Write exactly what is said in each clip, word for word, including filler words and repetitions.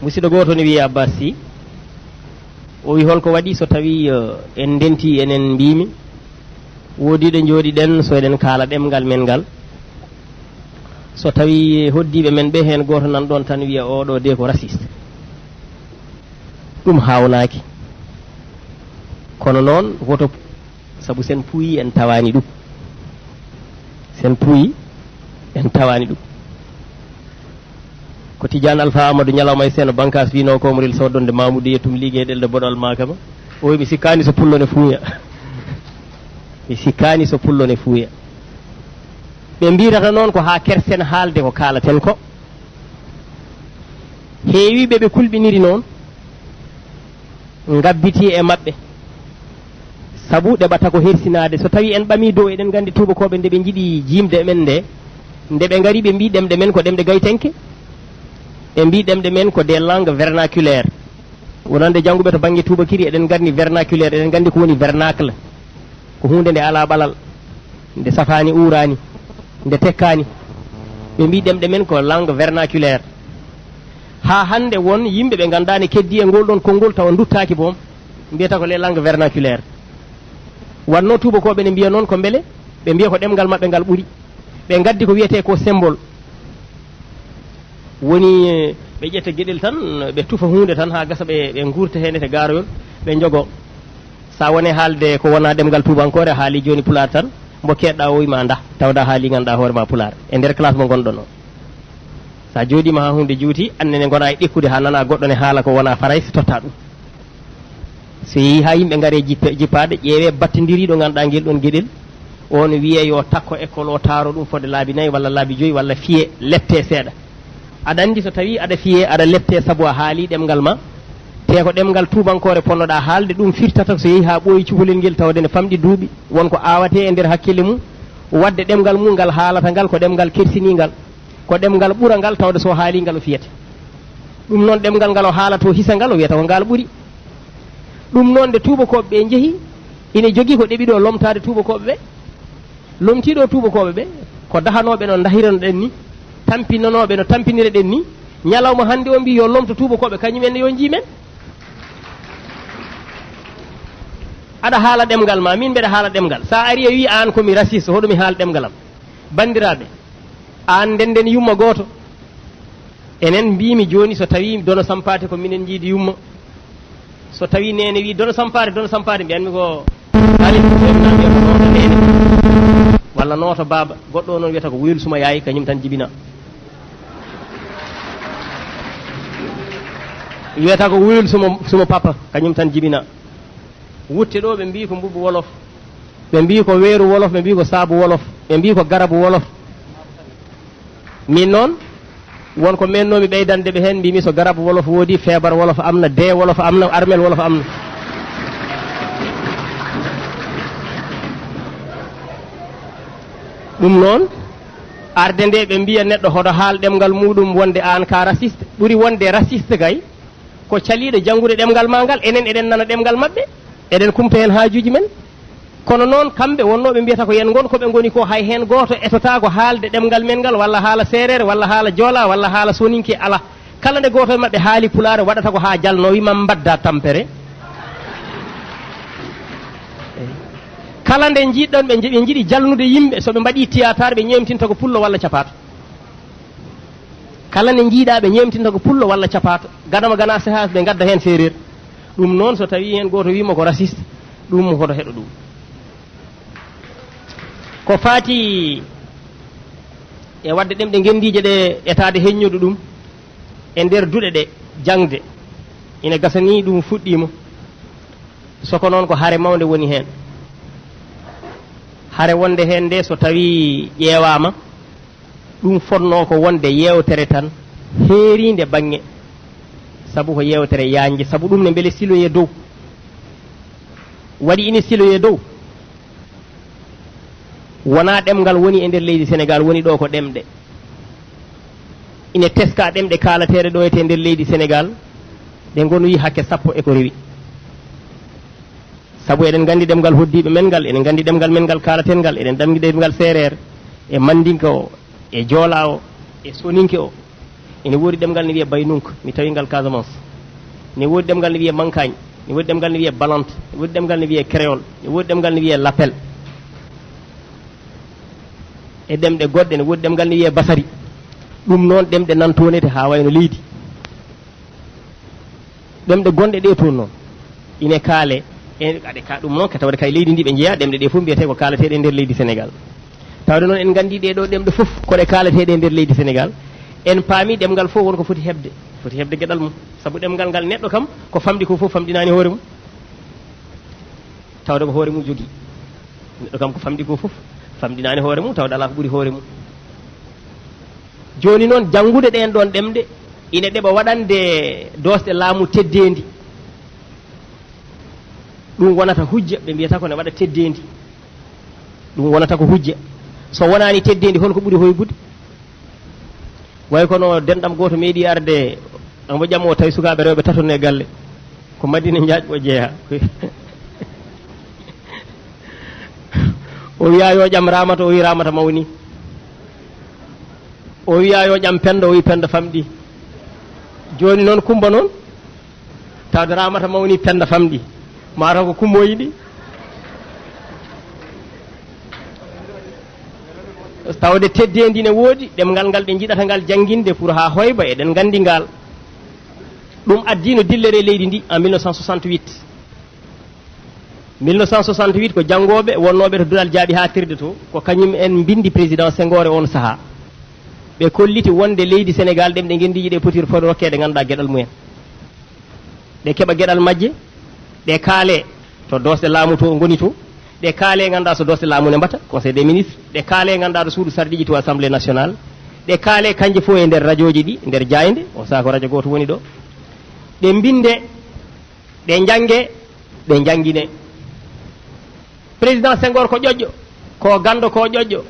Musiɗɗo gooto ne wiyee Abbas Sy. O wi, "Hol ko waɗi so tawii, eh, en ndentii enen mbiimi, woodii ɗo njooɗi-ɗen, so eɗen kaala ɗemngal men ngal? So tawii hoddiiɓe men ɓe heen gooto nan ɗoon tan wiya, 'Oo ɗoo dee ko raciste.'" Ɗum haawnaaki. Kono noon, woto, sabu sen puuyi en tawaani ɗum. Sen puuyi en tawaani ɗum. Ko Tijaan Alfa Amadou ñalawma e seeno bankaas wiynoo ko Omril soodonde Mamoudou yettum liggey ɗelɗo boɗo almakama. O wi, "Mi sikkaani so pullo ne fuuya." Mi sikkaani so pullo ne fuuya. Ɓe mbiytata noon ko haa kersen haalde ko kaalaten ko. Heewiiɓe ɓe kulɓiniri noon, ngabbitii e maɓɓe. Sabu ɗeɓata ko hersinaade. So tawii en ɓamii dow, eɗen nganndi tuubakooɓe nde ɓe njiɗi jiimde men nde, nde ɓe ngari ɓe mbii ɗemɗe men ko ɗemɗe gaytenke, ɓe mbii ɗemɗe men ko des langues vernaculaires. Wonande jannguɓe to bannge tuubakiri, eɗen nganndi vernaculaire, eɗen nganndi ko woni vernacle. Ko huunde nde alaa ɓalal, nde safaani uuraani, nde tekkaani. Ɓe mbii ɗemɗe men ko langue vernaculaire. Haa hannde won yimɓe ɓe nganndaa ne keddii e ngol ɗoon konngol tawa nduttaaki boom, mbiyata ko les langues vernaculaires. Wannoo tuubakooɓe ne mbiya noon ko mbele, ɓe mbiya ko ɗemngal maɓɓe ngal ɓuri. Ɓe ngaddi ko wiyetee ko symbole. Woni, eh, ɓe ƴetta geɗel tan, ɓe tufa huunde tan haa gasa, ɓe, ɓe nguurta heen e te garoyol, ɓe njogo. Sa wone haalde ko wona ɗemngal tuubankoore, a haali jooni pulaar tan, mbo keeɗɗa o wima nda, tawda haali ngannduɗaa hoore ma pulaar. E nder classe mo ngonɗon o. Sa jooɗiima haa huunde juuti, annene ngona e ɗekkude haa nana goɗɗo ne haala ko wona farayse, totta ɗum. So yehi haa yimɓe ngare jippe-, jippaade, ƴeewe battindirii ɗo ngannduɗaa ngel ɗon geɗel, on wiye yo takko école o taaro ɗum fodde laabi nayi walla laabi joyi walla fiye lepte seeɗa. Aɗa anndi so tawii aɗa fiye, aɗa lepte sabu a haali ɗemngal ma, te ko ɗemngal tuubankoore ponnoɗaa haalde, ɗum firtata so yehi haa ɓooyi cukalel ngel tawde ne famɗi duuɓi, won ko aawate e nder hakkille mum, waɗde ɗemngal mum ngal haalata ngal ko ɗemngal kersiniingal, ko ɗemngal ɓurangal tawde so haali ngal o fiyete. Ɗum noon ɗemngal ngal o haalata o hisa ngal o wiyata ko ngal ɓuri. Ɗum noon nde tuubakooɓe ɓe njehi, ina jogii ko ɗeɓi ɗo lomtaade tuubakooɓe ɓe. Lomtiiɗo tuubakooɓe ɓe, ko dahanooɓe no dahiranoɗen ni, tampinanooɓe no tampinireɗen ni, ñalawma hannde o mbii yo lomto tuubakooɓe, kañum en ne yo njii men. Aɗa haala ɗemngal ma, min mbeɗa haala ɗemngal. Sa ari a wii aan ko mi raciste, hoɗo mi haala ɗemngal am. Banndiraaɓe, aan ndenden yumma gooto. Enen mbiimi jooni so tawii dono sampaate ko minen njiidi yumma. So tawii neene wii dono sampaate, dono sampaate, mbiyanmi ko Aliou Sow na wiya ko nooto neene walla nooto baaba. Goɗɗo o noon wiyata ko wuyul suma yaay, kañum tan jibina. Wiyata ko wuyul suma, suma papa, kañum tan jibina. Wutte ɗo ɓe mbii ko mbubu wolof, ɓe mbii ko weeru wolof, ɓe mbii ko saabu wolof, ɓe mbii ko garabu wolof. Min noon, won ko meennoomi ɓeydande ɓe heen, mbiimi so garabu wolof woodi, feebar wolof am na, dee wolof am na, armel wolof am na. Ɗum noon, arde nde ɓe mbiya neɗɗo hoɗo haal ɗemngal muuɗum wonde aan ka raciste, ɓuri wonde raciste kay, ko caliiɗo janngude ɗemngal ma ngal, enen eɗen nana ɗemngal maɓɓe, eɗen kumta heen haajuuji men. Kono noon, kamɓe wonnooɓe mbiyata ko yen ngon ko ɓe ngoni ko, hay heen gooto etotaako haalde ɗemngal men ngal, walla haala seereer, walla haala joola, walla haala soninke, alaa. Kala nde gooto e maɓɓe haali pulaar, waɗata ko haa jalnoo, wima mbadda tampere. Kala nde njiɗɗon ɓe, ɓe njiɗi jalnude yimɓe, so ɓe mbaɗi tiyaatar, ɓe ñeemtinta ko pullo walla capaato. Kala nde njiiɗaa ɓe ñeemtinta ko pullo walla capaato, gadama gana C H ɓe ngadda heen seereer. Ɗum noon, so tawii heen gooto wiima ko raciste, ɗum hoto heɗo ɗum. Ko faati e waɗde ɗemɗe ngenndiije ɗe etaade heññude ɗum e nder duɗe ɗe jaŋde, ina gasa ni ɗum fuɗɗiima. So ko noon, ko hare mawnde woni heen. Hare wonde heen nde, so tawii ƴeewaama, ɗum fotnoo ko wonde yeewtere tan heeriinde baŋŋe, sabu ko yeewtere yaañde, sabu ɗum ne mbele siloyee dow. Waɗi ina siloyee dow. Wonaa ɗemngal woni e nder leydi Senegaal, woni ɗo ko ɗemɗe. Ina teskaa ɗemɗe kaalateeɗe ɗo e te nder leydi Senegaal, ɗe ngonoyi hakke sappo e ko rewi. Sabu eɗen nganndi ɗemngal hoddiiɓe men ngal, eɗen nganndi ɗemngal men ngal kaalaten ngal, eɗen nganndi ɗemngal seereer e manndinka o, e joola o, e soninke o, Ene woodi ɗemngal ne wiyee Baynunk, mi tawi ngal Casamance. Ne woodi ɗemngal ne wiyee Mankañ, ne woodi ɗemngal ne wiyee Balante, ne woodi ɗemngal ne wiyee Créole, ne woodi ɗemngal ne wiyee Lapel. E ɗemɗe goɗɗe, ne woodi ɗemngal ne wiyee Basari. Ɗum noon, ɗemɗe nan toon ete haa wayno leydi. Ɗemɗe gonɗe ɗe toon noon, ine kaale, e aɗe ka ɗum noon, ka tawde kay leydi ndi ɓe njeyaa, ɗemɗe ɗe fof mbiyetee ko kaalateeɗe e nder leydi Sénégal. Tawde noon en nganndi ɗee ɗoo ɗemɗe fof ko ɗe kaalateeɗe e nder leydi Sénégal. En paami ɗemngal fof won ko foti heɓde, foti heɓde geɗal mum. Sabu ɗemngal ngal neɗɗo kam, ko famɗi ko fof famɗinaani hoore mum. Tawde ko hoore mum jogii. Neɗɗo kam ko famɗi ko fof, famɗinaani hoore mum, tawde alaa ko ɓuri hoore mum. Jooni noon, janngude ɗeen ɗoon ɗemɗe ine ɗeɓa waɗande doosɗe laamu teddeendi. Ɗum wonata hujja, ɓe mbiyata ko ne waɗa teddeendi. Ɗum wonata ko hujja. So wonaani teddeendi, hol ko ɓuri hoybude? Way kono denɗam gooto meeɗi arde, omo ƴama o tawi sukaaɓe rewɓe tato ne galle. Ko Madina Njaaj o jeyaa. O wiyaa yo ƴam Ramata, o wi Ramata mawni. O wiyaa yo ƴam Penda, o wi Penda famɗi. Jooni noon Kumba noon, tawde Ramata mawni, Penda famɗi. Mataw ko Kumba o yiɗi. Tawde teddeendi ne woodi, ɗemngal ngal ɓe njiɗata ngal jannginde pour haa hoyba, eɗen nganndi ngal. Ɗum addiino dillere leydi ndi en mille neuf cent soixante-huit. Mille neuf cent soixante-huit ko janngooɓe wonnooɓe to Duɗal Jaaɓi Haaɗtirde to, ko kañum en mbinndi Président Senghor e oon sahaa. Ɓe kolliti wonde leydi Sénégal ɗemɗe ngenndiiji ɗe poti foti rokkeede ngannduɗaa geɗal mumen. Ɗe keɓa geɗal majje, ɗe kaale to doosɗe laamu to ngoni to, ɗe kaale ngannduɗaa so doosɗe laamu ne mbata, Conseil des ministres, ɗe kaale ngannduɗaa to suudu sarɗiiji to Assemblée nationale, ɗe kaale kanje fof e nder rajooji ɗi, nder jaaynde, on sahaa ko rajo gooto woni ɗo. Ɗe mbinde, ɗe njannge, ɗe njanngine. Président Senghor ko ƴoƴƴo, ko ganndo, ko ƴoƴƴo.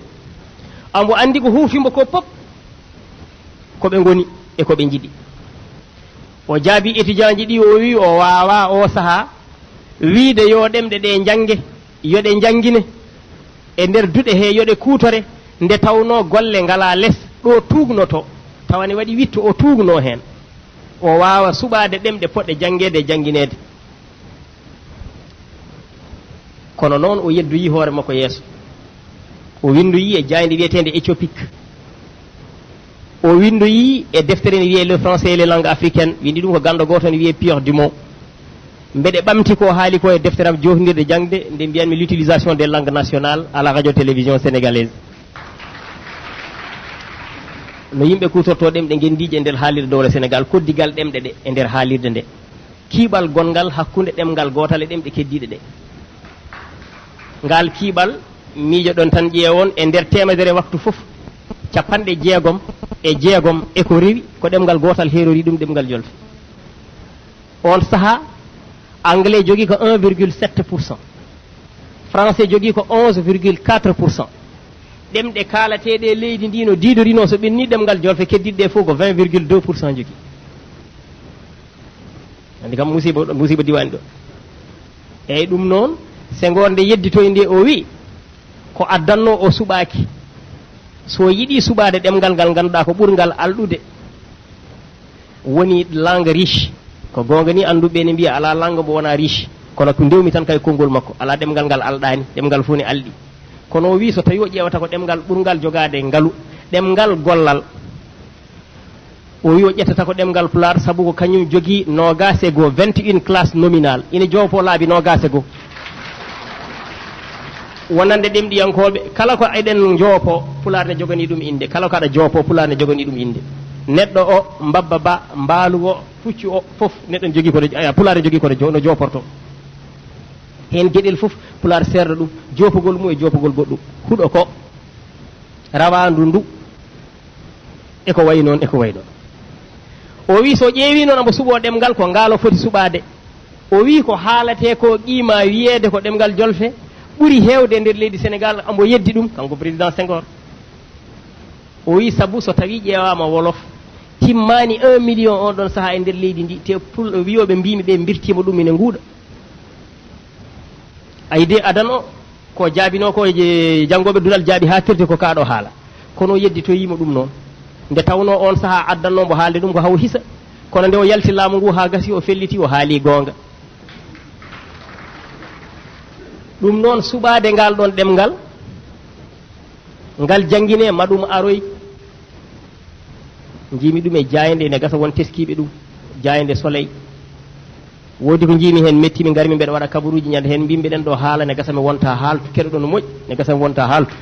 Ambo anndi ko huufi mbo ko pop, ko ɓe ngoni e ko ɓe njiɗi. O jaabi étudiant ji ɗi, o wi o waawa o sahaa wiide yo ɗemɗe ɗe njannge, yo ɗe njanngine. E nder duɗe he yo ɗe kuutore, nde tawnoo golle ngalaa les, ɗo tuugnoto, tawa ne waɗi witto o tuugnoo heen. O waawa suɓaade ɗemɗe potɗe janngeede e janngineede. Kono noon o yeddoyii hoore makko yeeso. O winndoyii e jaaynde wiyeteende Éthiopique. O winndoyii e deftere ne wiyee Le français et les langues africaines, winndi ɗum ko ganndo gooto ne wiyee Pierre Dumont. Mbeɗe ɓamti ko haali ko e deftere am jofnirde jaŋde nde mbiyanmi l'utilisation des langues nationales à la radio télévision sénégalaise. No yimɓe kuutortoo ɗemɗe ngenndiije e nder haalirde dowla Sénégal, koddigal ɗemɗe ɗe e nder haalirde nde. Kiiɓal gonngal hakkunde ɗemngal gootal e ɗemɗe keddiiɗe ɗe. Ngal kiiɓal, miijoɗon tan ƴeewon e nder teemedere waktu fof, capanɗe jeegom e jeegom e ko rewi ko ɗemngal gootal heerori ɗum ɗemngal jolfe. On sahaa, anglais jogii ko un virgule sept pour cent, français jogii ko onze virgule quatre pour cent. Ɗemɗe kaalateeɗe e leydi ndi no diidorinoo, so ɓenni ɗemngal jolfe, keddiiɗe ɗe fof ko vingt virgule deux pour cent jogii. Anndi kam musiba, musiba diwaani ɗo. Eyyi, ɗum noon, Senghor nde yedditoyi nde, o wi ko addanno o suɓaaki. So yiɗi suɓaade ɗemngal ngal ngannduɗaa ko ɓurngal alɗude, woni langue riche. Ko goonga ni, annduɓe ne mbiya alaa langue mbo wonaa riche. Kono ko ndewmi tan kay konngol makko, alaa ɗemngal ngal alɗaani, ɗemngal fof ne alɗi. Kono o wi so tawi o ƴeewata ko ɗemngal ɓurngal jogaade ngalu, ɗemngal gollal, o wi o ƴettata ko ɗemngal Pulaar, sabu ko kañum jogii noogaas e goo, vingt et une classe nominale, ina joopo laabi noogaas e goo. Wonande ɗemɗiyankooɓe, kala ko eɗen njoopo, Pulaar ne joganii ɗum innde. Kala ko aɗa joopo, Pulaar ne joganii ɗum innde. Neɗɗo o, mbabba ba, mbaalu o, puccu o, fof, neɗɗo ne jogii ko no, aya, Pulaar ne jogii ko no jo-, no jooportoo. Heen geɗel fof, Pulaar seerda ɗum, joopogol mum e joopogol goɗɗum. Huɗo ko, rawaandu ndu, e ko wayi noon, e ko wayi noon. O wi so ƴeewi noon, ambo suɓoo ɗemngal, ko ngaal o foti suɓaade. O wi ko haalatee ko, qiima wiyeede ko ɗemngal jolfe ɓuri heewde e nder leydi Senegaal, ambo yeddi ɗum, kanko président Senghor. O wi sabu so tawi ƴeewaama wolof, timmaani un million on ɗon sahaa e nder leydi ndi, te pul-, wiyooɓe mbiimi ɓe mbirtiima ɗum ina nguuɗa. Ay de, adan o, ko jaabinoo ko e je-, janngooɓe duɗal jaaɓi haa firti ko kaa ɗo haala. Kono o yedditoyiima ɗum noon. Nde tawnoo oon sahaa addannoo mbo haalde ɗum ko haw hisa, kono nde o yalti laamu ngu haa gasi, o felliti, o haali goonga. Ɗum noon, suɓaade ngal ɗoon ɗemngal, ngal jannginee, ma ɗum aroy. Njiimi ɗum e jaaynde, ene gasa won teskiiɓe ɗum, jaaynde Soleil. Woodi ko njiimi heen metti, mi ngarmi mbeɗa waɗa kabaruuji ñande heen, mbimi mbeɗen ɗo haala, ne gasa mi wonta haaltu, keɗoɗon no moƴƴi, ne gasa mi wonta haaltu.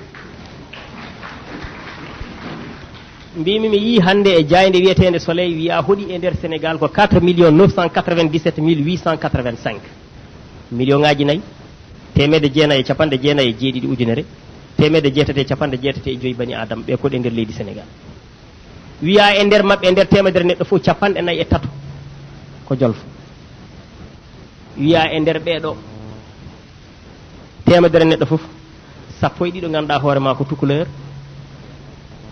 Mbimi mi yii hannde e jaaynde wiyeteende Soleil, wiya hoɗi e nder Sénégal ko quatre millions neuf cent quatre-vingt-dix-sept mille huit cent quatre-vingt-cinq. Million ŋaaji nayi, teemedde jeenayi e capanɗe jeenayi e jeeɗiɗi ujunere, teemedde jeetati e capanɗe jeetati e joyi bani Aadama ɓe koɗi e nder leydi Sénégal. Wiya e nder maɓɓe, e nder teemedere neɗɗo fof, capanɗe nayi e tato ko jolfo. Wiya e nder ɓeeɗo, teemedere neɗɗo fof, sappo e ɗiɗo ngannduɗaa hoore ma ko tukuleur,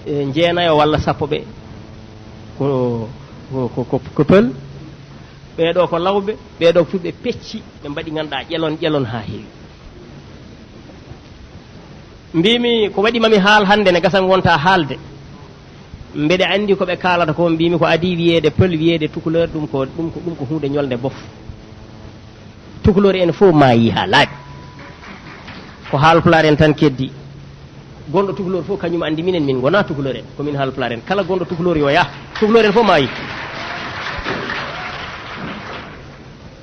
e jeenayo walla sappo ɓe ko, ko, ko, ko, ko pël, ɓeeɗo ko lawɓe, ɓeeɗo fof ɓe pecci, ɓe mbaɗi ngannduɗaa ƴelon, ƴelon haa heewi. Mbimi ko waɗi mami haal hannde, ne gasa mi wonta haalde. Mbeɗa anndi ko ɓe kaalata ko, mbimi ko adii wiyeede pël, wiyeede tukuleur, ɗum ko, ɗum ko, ɗum ko huunde ñolnde bof. Tukuleur en fof maayi haa laaɓi. Ko haalpulaar en tan keddi. Gonɗo tukuleur fof kañum anndi minen, min ngona tukuleur en, ko min haalpulaar en. Kala gonɗo tukuleur yo yah. Tukuleur en fof maayi.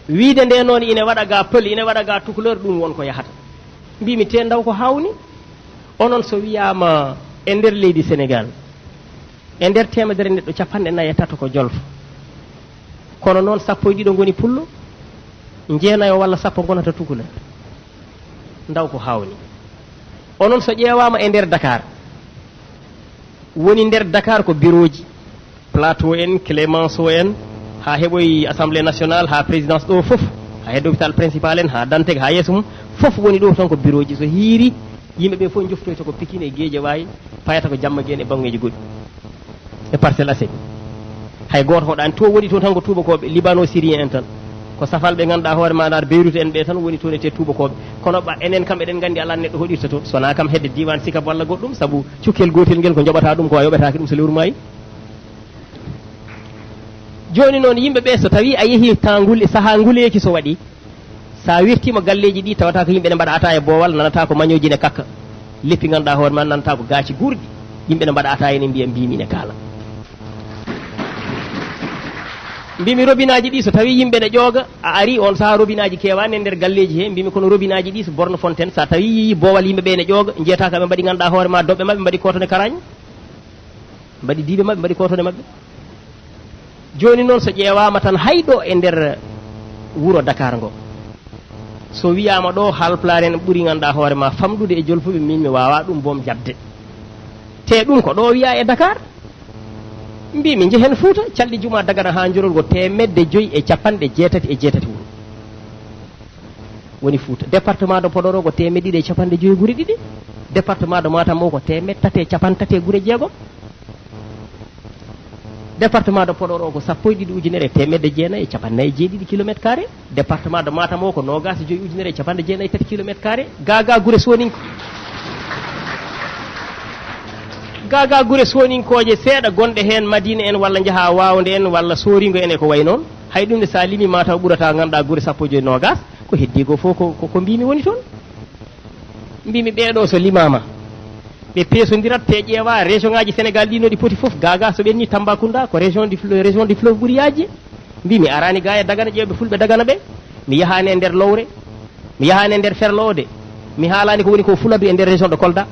Wiide nde noon ine waɗa ga pël, ine waɗa ga tukuleur, ɗum won ko yahata. Mbimi te ndaw ko hawni. Onon so wiyaama e nder leydi Sénégal, e nder teemedere neɗɗo capanɗe nayi e tato ko jolfo. Kono noon sappo e ɗiɗo ngoni pullo, jeenayo walla sappo ngonata tukuleur. Ndaw ko hawni. Onon so ƴeewaama e nder Dakar, woni nder Dakar ko birooji, Plateau en, Clémenceau en, haa heɓoyi Assemblée nationale, haa présidence ɗo fof, haa hedde hôpital principal en, haa Dantec, haa yeeso mum, fof woni ɗo tan ko birooji. So hiiri, yimɓe ɓe fof njoftoyta ko Pikine e Guédiawaye, payata ko Jamma Guène e banngeeji goɗɗi. E Parcelles Assainies. Hay gooto hoɗaani. To woni to tan ko tuubakooɓe, libano-syrien en tan. Ko safalɓe ngannduɗaa hoore ma nar Beirut en ɓe tan woni toon e te tuubakooɓe. Kono ɓa enen kam eɗen nganndi alaa neɗɗo hoɗirta toon. So wonaa kam hedde diiwaan Sikab walla goɗɗum, sabu cukkel gootel ngel ko njoɓata ɗum ko a yoɓetaake ɗum so lewru maayi. Jooni noon yimɓe ɓe so tawii a yehii taa ngule, sahaa nguleeki so waɗi, so a wertiima galleeji ɗi tawata ko yimɓe ne mbaɗa ataaya boowal, nanata ko mañooji ne kakka. Leppi ngannduɗaa hoore ma nanata ko gaaci guurɗi. Yimɓe ne mbaɗa ataaya ne mbiya mbimi ne kaala. Mbimi robinaaji ɗi so tawii yimɓe ne ƴooga, a ari on sahaa robinaaji keewaani e nder galleeji he, mbimi kono robinaaji ɗi so borne fontaine, so a tawii yiyii boowal yimɓe ɓe ne ƴooga, njiyata ko ɓe mbaɗi ngannduɗaa hoore ma doɓɓe maɓɓe, mbaɗi kooto ne karañ. Mbaɗi diiɓe maɓɓe, mbaɗi kootone maɓɓe. Jooni noon so ƴeewaama tan hay ɗo e nder wuro Dakar ngo, so wiyaama ɗo haalpulaar en ɓuri ngannduɗaa hoore ma famɗude e jolfuɓe, min mi waawaa ɗum boom jaɓde. Te ɗum ko ɗo wiyaa e Dakar. Mbimi njehen Fuuta, calɗi juma Dagana haa Njorol ko teemedde joyi e capanɗe jeetati e jeetati wuro. Woni Fuuta. Département de Podor o ko teemedde ɗiɗi e capanɗe joyi gure ɗiɗi. Département de Matam o ko teemedde tati e capanɗe tati e gure jeegom. Département de Podor o ko sappo e ɗiɗi ujunere e teemedde jeenayi e capanɗe nayi e jeeɗiɗi kilomètre carré. Département de Matam o ko noogaas e joyi ujunere e capanɗe jeenayi e tati kilomètre carré. Gaagaa gure Sooninko. Gaagaa gure Sooninkooje seeɗa gonɗe heen Madina en walla njaha Waawnde en walla Sooringo en e ko wayi noon. Hay ɗum ne so a limi ma taw ɓurata ngannduɗaa gure sappo e joyi noogaas. Ko heddii ko fof ko, ko, ko mbimi woni toon. Mbimi ɓeeɗo so limaama, ɓe peesondirat te ƴeewa région ngaji Sénégal ɗi no ɗi poti fof. Gaagaa so ɓenni Tambacounda ko région du, région du fleuve ɓuri yaajde. Mbimi arani ga e Dagana ƴeewɓe fulɓe Dagana ɓe. Mi yahani e nder lowre, mi yahani e nder ferlo o de. Mi haalani ko woni ko Fuladu e nder région de Kolda.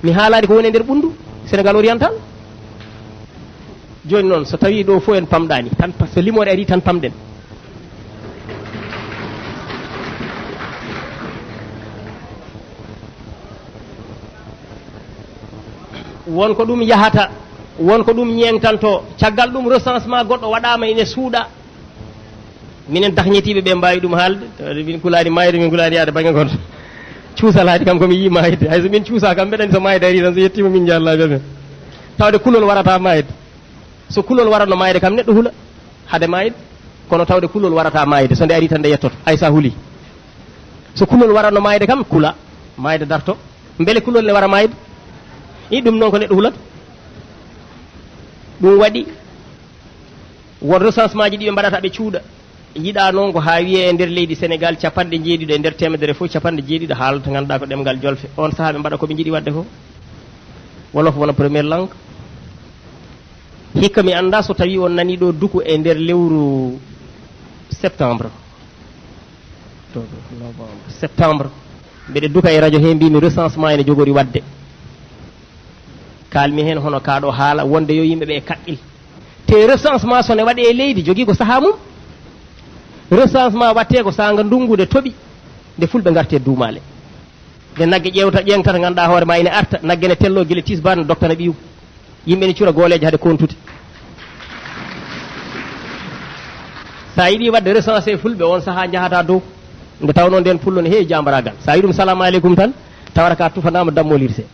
Mi haalani ko woni e nder Ɓunndu, Sénégal oriental. Jooni noon, so tawii ɗo fof en pamɗaani, tan pa-, so limoore arii tan pamɗen. Won ko ɗum yahata, won ko ɗum ñeeŋtanto. Caggal ɗum, recensement goɗɗo waɗaama ine suuɗa. Minen dahñetiiɓe ɓe mbaawi ɗum haalde, tawde min kulaani maayde, min kulaani yahde baŋnge gooto. Cuusal haadi kam ko mi yii maayde. Hay so min cuusaa kam, mbeɗa anndi so maayde arii tan, so yettiima min njaallah bee men. Tawde kulol warata maayde. So kulol waratno maayde kam, neɗɗo hula hade maayde. Kono tawde kulol warata maayde, so nde arii tan nde yettoto, hay so a hulii. So kulol waratno maayde kam, kula, maayde darto. Mbele kulol ne wara maayde? I ɗum noon ko neɗɗo hulata. Ɗum waɗi won recensement ji ɗi ɓe mbaɗata, ɓe cuuɗa. Yiɗaa noon ko haa wiyee e nder leydi Senegaal, capanɗe jeeɗiɗo e nder teemedere fof, capanɗe jeeɗiɗo haalata ngannduɗaa ko ɗemngal jolfe. Oon sahaa ɓe mbaɗa ko ɓe njiɗi waɗde ko. Wolof wona première langue. Hikka mi anndaa so tawii on nanii ɗo duku e nder lewru septembre. Octobre, novembre, septembre. Mbeɗe duka e radio he, mbiimi recensement ene jogori waɗde. Kaalmi heen hono kaa ɗo haala wonde yo yimɓe ɓe kaɓɓil. Te recensement so ne waɗee e leydi, jogii ko sahaa mum. Recensement waɗtee ko saanga ndunngu nde toɓi, nde fulɓe ngartee duumaale. Nde nagge ƴeewta, ƴeeŋtata, ngannduɗaa hoore ma ine arta, nagge ne telloo gila tisbaar, ne doktana ɓiyum. Yimɓe ne cura gooleeje hade kontude. So a yiɗi waɗde recensé fulɓe, on sahaa njahata dow. Nde tawnoo ndeen pullo ne heewi jaambaraagal. So a wi'i ɗum salamu aleykum tan, tawata ka tufanaama dammo lirse.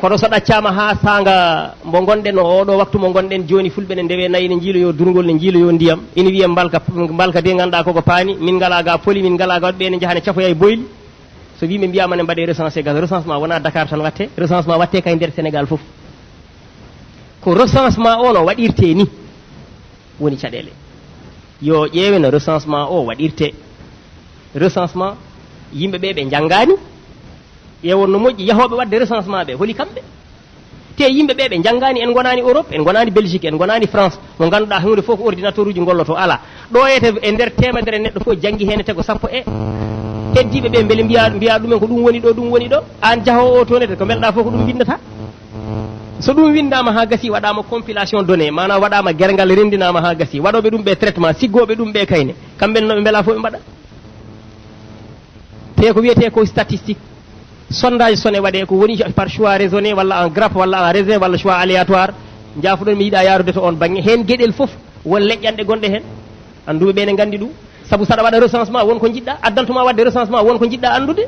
Kono so ɗaccaama haa saanga mbo ngonɗen o, oɗo waktu mo ngonɗen jooni, fulɓe ne ndewe nayi, ne njiiloyo durngol, ne njiiloyo ndiyam. Ina wiyee mbalka, mbalka de ngannduɗaa koko paani, min ngalaa ga poli, min ngalaa ga waɗɓe, ene njaha ne cafoya e boyli. So yimɓe mbiyaama ne mbaɗee recensé, gasa recensement wonaa Dakar tan waɗtee, recensement waɗtee kay nder Sénégal fof. Ko recensement o no waɗirtee ni woni caɗeele. Yo ƴeewe no recensement o waɗirtee. Recensement, yimɓe ɓe ɓe njanngaani. Ƴeewon no moƴƴi, yahooɓe waɗde recensement ɓe, holi kamɓe? Te yimɓe ɓe, ɓe njanngaani, en ngonaani Europe, en ngonaani Belgique, en ngonaani France, mo ngannduɗaa huunde fof ko ordinateur uji ngolloto, alaa. Ɗo e te-, e nder teemedere neɗɗo fof janngi heen e tego sappo e heddiiɓe ɓe, mbele mbiya, mbiya ɗumen ko ɗum woni ɗo, ɗum woni ɗo. Aan jahoowo o toon e te, ko mbelɗaa fof ko ɗum winndata. So ɗum winndaama haa gasi, waɗaama compilation données, maanaam waɗaama gerngal, renndinaama haa gasi. Waɗooɓe ɗum ɓe traitement, siggooɓe ɗum ɓe kayne, kamɓe no ɓe mbelaa fof ɓe mbaɗa. Te ko wiyetee ko statistique, sondage so ne waɗee, ko woni par choix raisonné, walla en grappe, walla en raisin, walla choix aléatoire. Njaafuɗon mi yiɗaa yaarude to on baŋnge. Heen geɗel fof won leƴƴanɗe gonɗe heen. Annduɓe ɓe ne nganndi ɗum. Sabu saɗa waɗa recensement, won ko njiɗɗaa, addantuma waɗde recensement, won ko njiɗɗaa anndude.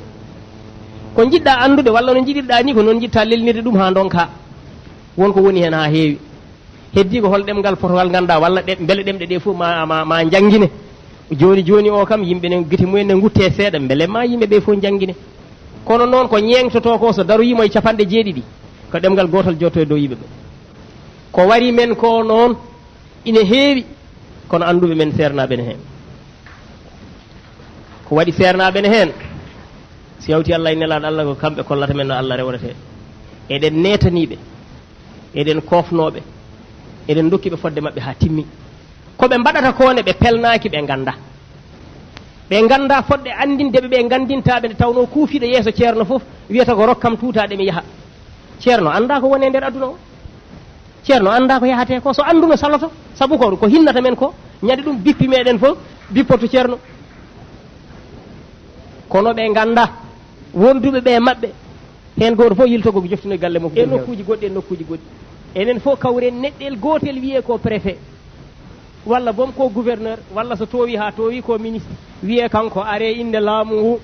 Ko njiɗɗaa anndude, walla no njiɗirɗaa ni, ko noon njiɗtaa lelnirde ɗum haa ndonkaa. Won ko woni heen haa heewi. Heddii ko hol ɗemngal potowal ngannduɗaa, walla ɗe-, mbele ɗemɗe ɗe fof ma, ma, ma njanngine. Jooni jooni o kam, yimɓe ne gite mumen ne ngutte seeɗa, mbele ma yimɓe ɓe fof njanngine. Kono noon ko ñeeŋtotoo ko, so daroyiima e capanɗe jeeɗiɗi, ko ɗemngal gootal jotto e dow yimɓe ɓe. Ko wari men ko noon ine heewi, kono annduɓe men seernaaɓe ne heen. Ko waɗi seernaaɓe ne heen, si yawti Allah e nelaaɗo Allah, ko kamɓe kollata men no Allah rewretee. Eɗen neetanii ɓe. Eɗen koofnoo ɓe, eɗen ndokki ɓe fodde maɓɓe haa timmi. Ko ɓe mbaɗata ko ne, ɓe pelnaaki, ɓe nganndaa. Ɓe nganndaa fodde anndinde ɓe, ɓe nganndintaa ɓe, nde tawnoo kuufiiɗo yeeso ceerno fof wiyata ko rokkam tuutaaɗe mi yaha. Ceerno anndaa ko woni e nder aduna o. Ceerno anndaa ko yahatee ko, so annduno saloto, sabu ko, ko hinnata men ko, ñande ɗum bippi meɗen fof, bippoto ceerno. Kono ɓe nganndaa, wonduɓe ɓe maɓɓe, heen gooto fof yilto ko joftino e galle makko. E nokkuuji goɗɗi, e nokkuuji goɗɗi. Enen fof kawren neɗɗel gootel wiyee ko préfet, walla boom ko gouverneur, walla so toowi haa toowi ko ministre, wiyee kanko aree innde laamu ngu.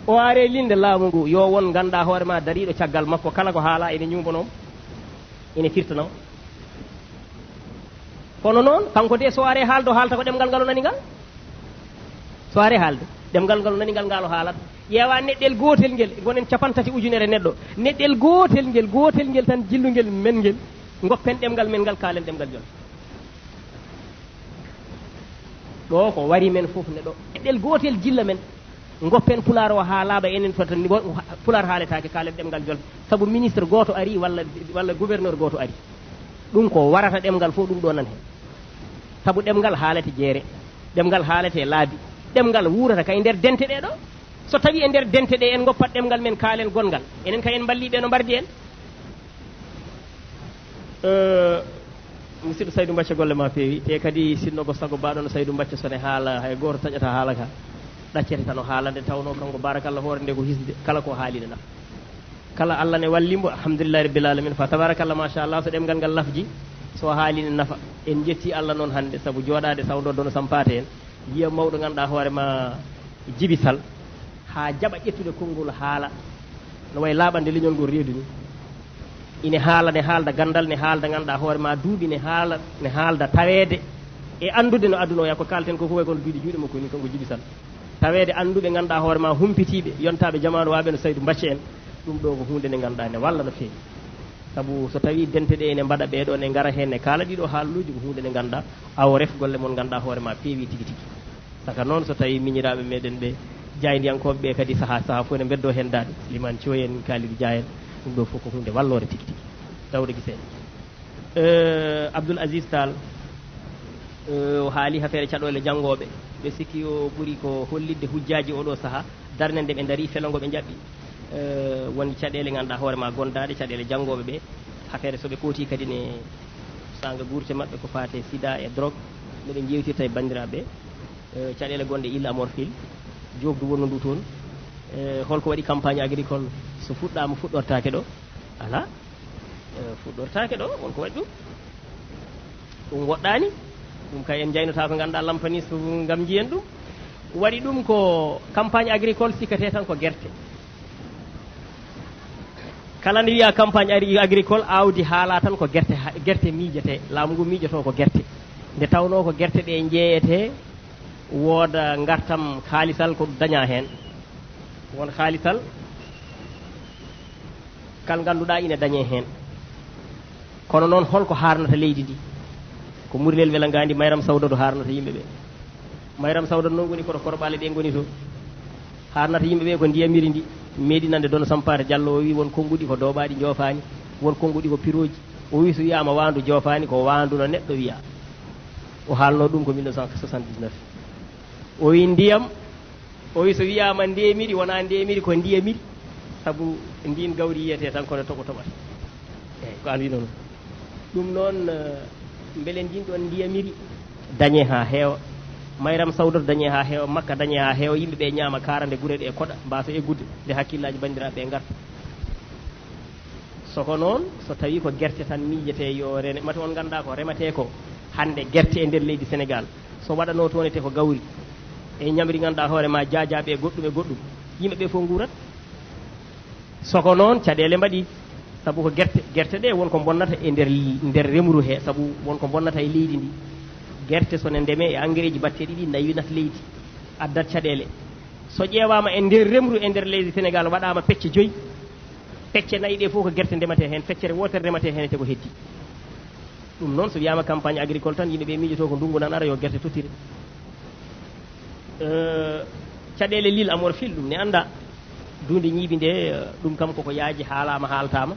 O aree innde laamu ngu, yo won ngannduɗaa hoore ma dariiɗo caggal makko, kala ko haalaa ene ñuubanoo mo, ene firtana mo. Kono noon, kanko de, so aree haalde, o haalta ko ɗemngal ngal o nani ngal. So aree haalde, ɗemngal ngal o nani ngal, ngal o haalata. Ƴeewa neɗɗel gootel ngel, ngonen capantati ujunere neɗɗo. Neɗɗel gootel ngel, gootel ngel tan jillungel men ngel, ngoppen ɗemngal men ngal, kaalen ɗemngal jolfe. Ɗo ko wari men fof ne ɗo. Neɗɗel gootel jilla men. Ngoppen Pulaar o haa laaɓa, enen fota ni, wo-, Pulaar haaletaake, kaalen ɗemngal jolfe. Sabu ministre gooto ari walla, walla gouverneur gooto ari. Ɗum ko warata ɗemngal fof, ɗum ɗo nan heen. Sabu ɗemngal haalete jeere, ɗemngal haalete laabi, ɗemngal wuurata kay nder dente ɗee ɗo. So tawii e nder dente ɗee en ngoppat ɗemngal men, kaalen gonngal, enen kay en mballii ɓe no mbardi en. Eh, musidɗo Saydu Mbacca, golle ma peewi. Te kadi sinno ko sago baɗono Saydu Mbacca, so ne haala, hay gooto taƴata haala ka. Ɗaccete tan o haala, nde tawnoo kanko, barakallah, hoore nde ko hisde, kala ko haali ne nafa. Kala Allah ne walli mbo, alhamdulillahi rabbil alamin, fa tabarakallah, machallah, so ɗemngal ngal lafji, so haali ne nafa. En njetti Allah noon hannde, sabu jooɗaade sawndo dono sampaate en, yiya mawɗo ngannduɗaa hoore ma, Jibi Sal, haa jaɓa ƴettude konngol haala, no wayi laaɓande leñol ngol reedu ni. Ine haala, ne haalda ganndal, ne haalda ngannduɗaa hoore ma duuɓi, ne haala, ne haalda taweede e anndude no aduna o yaha, ko kaalten ko, ko wayi kono duuɗi juuɗe makko ni, kanko Jibi Sal. Taweede annduɓe ngannduɗaa hoore ma, humpitiiɓe, yontaaɓe jamaanu waaɓe no Saydu Mbacce en, ɗum ɗo ko huunde nde ngannduɗaa ne walla no feewi. Sabu so tawii dente ɗe ene mbaɗa ɓee ɗoo, ne ngara heen, ne kaala ɗii ɗoo haaluuji, ko huunde nde ngannduɗaa, awo ref golle mon, ngannduɗaa hoore ma peewi tigi tigi. Saka noon, so tawii miñiraaɓe meɗen ɓe, jaayndiyankooɓe ɓe kadi, sahaa sahaa fof ne mbeddoo heen daaɗe, Liman Thioy en, Kalidou Dia en, ɗum ɗoo fof ko huunde walloore tigi tigi. Dawda Gise en. Eh, Abdoul Aziz Tall, eh, o haali hafeere caɗeele janngooɓe. Ɓe sikki o ɓuri ko hollitde hujjaaji oo ɗoo sahaa, darnde nde ɓe ndarii, felo ngo ɓe njaɓɓi. Eh, won caɗeele ngannduɗaa hoore ma gondaaɗe, caɗeele janngooɓe ɓe. Hafeere so ɓe kootii kadi ne saanga guurte maɓɓe ko faati e sida e drogue, no ɓe njeewtirta e banndiraaɓe ɓe. Eh, caɗeele gonɗe Île à Morphil, joofdu wonndu ndu toon. Eh, holko waɗi campagne agricole so fuɗɗaama, fuɗɗortaake ɗo? Alaa. Eh, fuɗɗortaake ɗo, won ko waɗi ɗum. Ɗum woɗɗaani. Ɗum kay en njaynotoo ko ngannduɗaa lampani so ngam njiyen ɗum. Waɗi ɗum ko campagne agricole sikkatee tan ko gerte. Kala nde wiyaa campagne agri-, agricole, aawdi haalaa tan ko gerte, ha-, gerte miijete. Laamu ngu miijotoo ko gerte. Nde tawnoo ko gerte ɗe njeeyetee, wooda ngartam kaalisal ko dañaa heen. Won kaalisal kal ngannduɗaa ina dañee heen. Kono noon, holko haarnata leydi ndi? Ko Murilel Welangandi, Mayram Sawdadu haarnata yimɓe ɓe. Mayram Sawdadu noon woni koto Korɓaale ɗe ngoni to. Haarnata yimɓe ɓe ko ndiyamiri ndi. Meeɗi nande Dono Sampaate Jallo o wi won konnguɗi ko dooɓaaɗi njoofaani, won konnguɗi ko pirooji. O wi so wiyaama waandu joofaani, ko waandu no neɗɗo wiya. O haalno ɗum ko mille neuf cent soixante-dix-neuf. O wi ndiyam, o wi so wiyaama ndemiri, wonaa ndemiri, ko ndiyamiri. Sabu ndin gawri yiyete tan kono toɓo toɓata. Eyi, ko an wi noon. Ɗum noon, eh, mbele ndin ɗon ndiyamiri dañe haa heewa. Mayram Sawdatu dañe haa heewa, Makka dañe haa heewa, yimɓe ɓe ñaama kaara nde gure ɗe koɗa, mbasa eggude nde hakkillaaji banndiraaɓe ɓe ngarta. Soko noon, so tawii ko gerte tan miijete yo rene, mate on nganndaa ko rematee ko hannde gerte e nder leydi Senegaal. So waɗanoo toon ete ko gawri e ñamri ngannduɗaa hoore ma jaajaaɓe e goɗɗum e goɗɗum, yimɓe ɓe fof nguurat. Soko noon, caɗeele mbaɗi, sabu ko gerte, gerte ɗe won ko bonnata e nder, nder remru he, sabu won ko bonnata e leydi ndi. Gerte so ne ndeme e engrais ji batteɗi ɗi naywinat leydi, addat caɗeele. So ƴeewaama e nder remru e nder leydi Senegaal waɗaama pecce joyi, pecce nayi ɗe fof ko gerte ndematee heen, feccere wootere rematee heen ete ko heddi. Ɗum noon, so wiyaama campagne agricole tan, yimɓe ɓe miijotoo ko ndunngu nan ara, yo gerte tottire. Eh, caɗeele Lille à Morphil, ɗum ne anndaa. Duunde ñiibi nde, eh, ɗum kam koko yaaji, haalaama, haaltaama.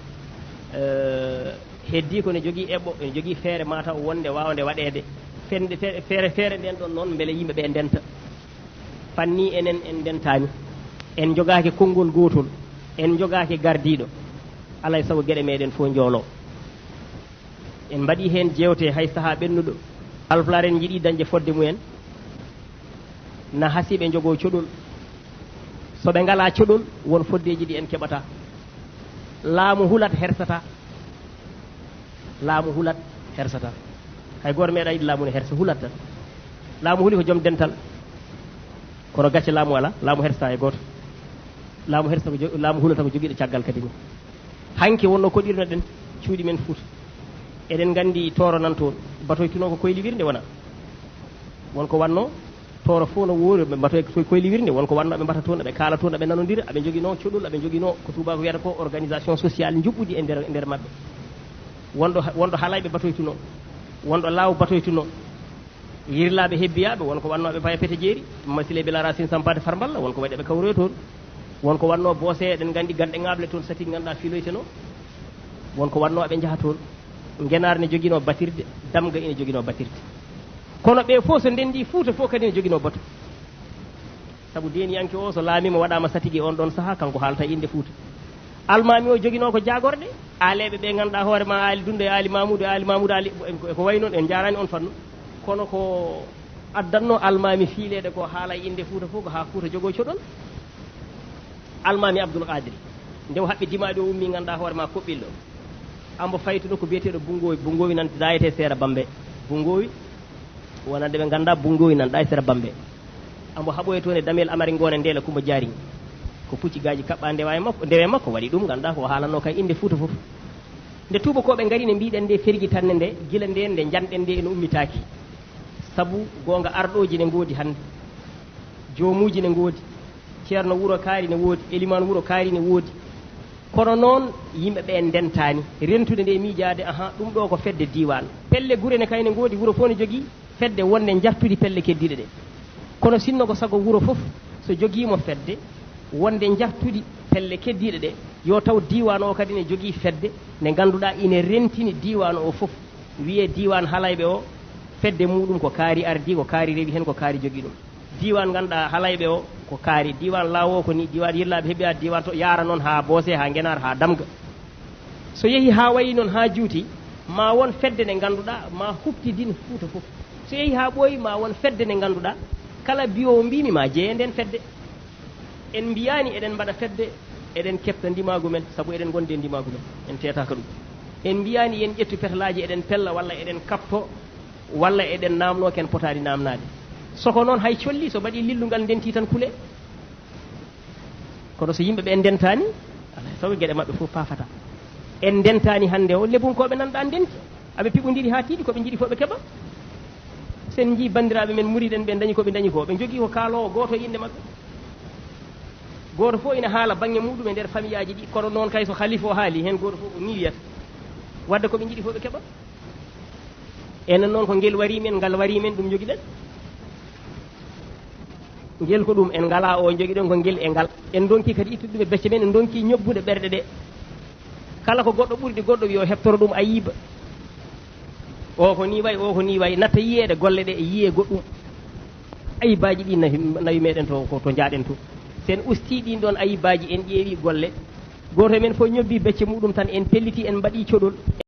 Eh, heddii ko ne jogii eɓɓo, ene jogii feere mataw wonde waawnde waɗeede. Fende, fe-, feere, feere nden ɗon noon, mbele yimɓe ɓe ndenta. Fanni enen en ndentaani. En njogaaki konngol gootol. En njogaaki gardiiɗo. Alaa e sago geɗe meɗen fof njooloo. En mbaɗii heen jeewte hay sahaa ɓennuɗo. Alpulaar en njiɗi dañde fodde mumen. Na hasiɓe njogoo coɗol. So ɓe ngalaa coɗol, won foddeeji ɗi en keɓata. Laamu hulat, hersataa. Laamu hulat, hersataa. Hay gooto meeɗaa yiɗde laamu ne hersa, hulat tan. Laamu huli ko joom dental. Kono gacce laamu alaa, laamu hersataa e gooto. Laamu hersa ko jo-, laamu hulata ko jogiiɗo caggal kadi ni. Hanki wonno koɗirnoɗen cuuɗi men Fuuta. Eɗen nganndi Tooro nan toon, batoy tuno ko koyli wirnde wona. Won ko wanno Tooro fof no woori, ɓe mbatoy ko koyli wirnde, won ko wanno ɓe mbata toon, ɓe kaala toon, ɓe nanondira, ɓe njogino coɗol, ɓe njogino ko tubaako wiyata ko organisation sociale njuɓɓudi e nder, e nder maɓɓe. Wonɗo, wonɗo haalayɓe batoy tuno, wonɗo laaw batoy tuno. Yirlaaɓe hebbiyaaɓe, won ko wannooɓe Baya Pete Jeeri, Masile Bila Racine Sampaate Farmballa, won ko waɗi ɓe kawroyo toon. Won ko wannoo Boose, eɗen nganndi ganɗe ŋaaɓle toon, sati ngannduɗaa filoytenoo. Won ko wannoo ɓe njaha toon. Ngenaar ne joginoo batirde, Damga ina joginoo batirde. Kono ɓe fof so ndenndi Fuuta fof kadi ne joginoo batu. Sabu deeniyanke o so laamiima waɗaama satigi on ɗon sahaa, kanko haalta innde Fuuta. Almaami o joginoo ko jaagorɗe, aaleeɓe ɓe ngannduɗaa hoore ma Aali Dundo e Aali Mamuudu e Aali Mamuudu Aali, e ko wayi noon, en njaaraani on fannu. Kono ko addannoo almaami fiileede ko haala e innde Fuuta fof ko haa Fuuta jogoo coɗol. Almaami Abdul Qaadiri, nde o haɓɓi dimaaɗi o ummii ngannduɗaa hoore ma Koɓɓillo. Ambo faytuɗo ko biyeteeɗo Bunngowi, Bunngowi nan daayete seera Bambe. Bunngowi wonande ɓe ngannduɗaa Bunngowi nan ɗaa e seera Bambe. Ambo haɓoye toon e Damel Amari Ngoone Ndeela Kumba Jaari. Ko pucci gaaji kaɓɓaa ndewa e makko, ndewe makko waɗi ɗum, ngannduɗaa ko o haalanno kay innde Fuuta fof. Nde tuubakooɓe ngari ne mbiɗen nde fergi tan ne nde, gila nde, nde njanɗen nde ene ummitaaki. Sabu goonga arɗooji ne ngoodi hannde. Joomuuji ne ngoodi. Ceerno wuro kaari ne woodi, elimaan wuro kaari ne woodi. Kono noon, yimɓe ɓe ndentaani rentude nde miijaade, aha, ɗum ɗo ko fedde diiwaan. Pelle gure ne kayne ngoodi, wuro fof ne jogii fedde wonde njartudi pelle keddiiɗe ɗe. Kono sinno ko sago wuro fof so jogiimo fedde wonde njartudi pelle keddiiɗe ɗe, yo taw diiwaan o kadi ne jogii fedde nde ngannduɗaa ine rentini diiwaan o fof. Wiyee diiwaan Halayɓe o, fedde muuɗum ko kaari ardii, ko kaari rewi heen, ko kaari jogii ɗum. Diiwaan ngannduɗaa Halayɓe o ko kaari, diiwaan Laawo o ko ni, diiwaan Yirlaaɓe heɓi, a diiwaan to yaara noon haa Boose, haa Ngenaar, haa Damga. So yehii haa wayi noon haa juuti, ma won fedde nde ngannduɗaa ma huɓtidin Fuuta fof. So yehii haa ɓooyi, ma won fedde nde ngannduɗaa kala biyoowo mbiimi ma jeye ndeen fedde. En mbiyaani eɗen mbaɗa fedde, eɗen keɓta ndimaagu men, sabu eɗen ngondi e ndimaagu men, en teetaaka ɗum. En mbiyaani yen ƴettu petalaaji eɗen pella walla eɗen kaɓto walla eɗen naamnoo ken potaani naamnaade. So ko noon, hay colli so mbaɗii lillungal ndentii tan kulee. Kono so yimɓe ɓe ndentaani, alaa e sago geɗe maɓɓe fof paafata. En ndentaani hannde o, lebunkooɓe nanɗaa ndenti. Aɓe piɓondiri haa tiiɗi, ko ɓe njiɗi fof ɓe keɓa. Sen njii banndiraaɓe men muriiɗen ɓe ndañi ko ɓe ndañi ko. Ɓe njogii ko kaaloowo gooto e innde maɓɓe. Gooto fof ina haala baŋŋe muuɗum e nder famiyaaji ɗi, kono noon kay so halifa o haali heen gooto fof o ni wiyata. Wadde ko ɓe njiɗi fof ɓe keɓa. Enen noon ko ngel warii men, ngal warii men, ɗum njogiɗen. Ngel ko ɗum en ngalaa o njogiɗen ko ngel e ngal. En ndonki kadi ittude ɗum e becce men, en ndonki ñobbude ɓerɗe ɗe. Kala ko goɗɗo ɓurdi goɗɗo yo heɓtoro ɗum ayiba. O ko ni wayi, o ko ni wayi, natta yiyeede golle ɗe e yiyee goɗɗum. Ayibaaji ɗi nawi, nawi meɗen to, ko to njaaɗen to. Sen usti ɗin ɗon ayibaaji, en ƴeewi golle. Gooto e men fof ñobbi becce muɗum tan, en pelliti, en mbaɗi coɗol.